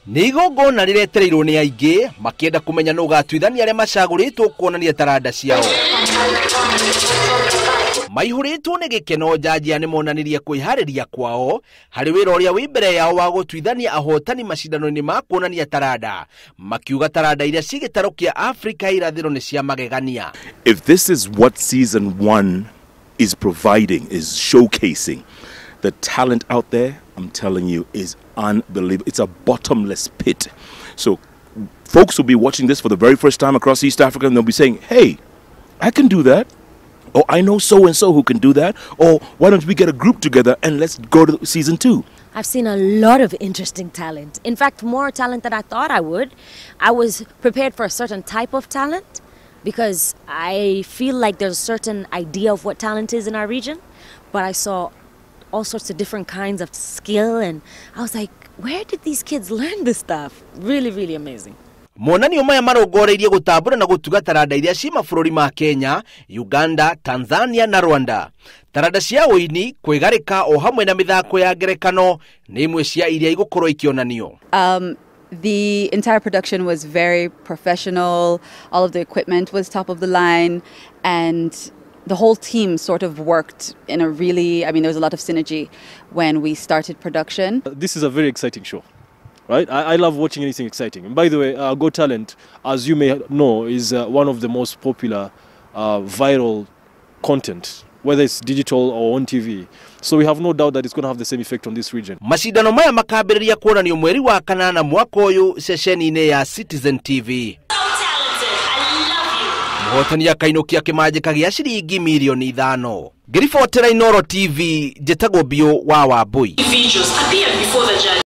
Nĩ igongona rĩretereirwo nĩ aingĩ makĩenda kũmenya nũ ũgatuithania arĩa macagũrĩtwo kuonania taranda ciao. Maihũrĩtwo nĩ gĩkeno, njanjia nĩ monanirie kwĩharĩria kwao harĩ wĩra ũrĩa wĩ mbere yao wa gũtuithania ahotani macindano-inĩ ma kuonania taranda, makiuga taranda iria ci gĩtarũ kĩa Afrika ya irathĩro nĩ cia magegania. If this is what season 1 is providing, is showcasing, the talent out there, I'm telling you, is unbelievable. It's a bottomless pit. So folks will be watching this for the very first time across East Africa, and they'll be saying, hey, I can do that. Or I know so-and-so who can do that. Or why don't we get a group together and let's go to season 2. I've seen a lot of interesting talent. In fact, more talent than I thought I would. I was prepared for a certain type of talent because I feel like there's a certain idea of what talent is in our region. But I saw all sorts of different kinds of skill, and I was like, where did these kids learn this stuff? Really, really amazing. Monanio maya marongoreirie gũtambũra na gũtuga taranda iria ci mabũrũri ma Kenya, Uganda, Tanzania na Rwanda. Taranda cia ũini, kwĩgarĩka o hamwe na mĩthako ya ngerekano nĩ imwe cia iria igũkorwo ikĩonanio. The entire production was very professional. All of the equipment was top of the line, and the whole team sort of worked in a really, I mean, there was a lot of synergy when we started production. This is a very exciting show, right? I love watching anything exciting. And by the way, Got Talent, as you may know, is one of the most popular viral content, whether it's digital or on TV. So we have no doubt that it's going to have the same effect on this region. Mashindano maya makambĩrĩria kuonanio mweri wa kanana mwaka ũyũ ceceni-inĩ ya Citizen TV. Mũhotani akainũkia kĩmanjĩka gĩa ciringi mirioni 5. Ngĩribotera Inooro TV, njĩtagwo Biũ wa Wambui. Individuals appeared before the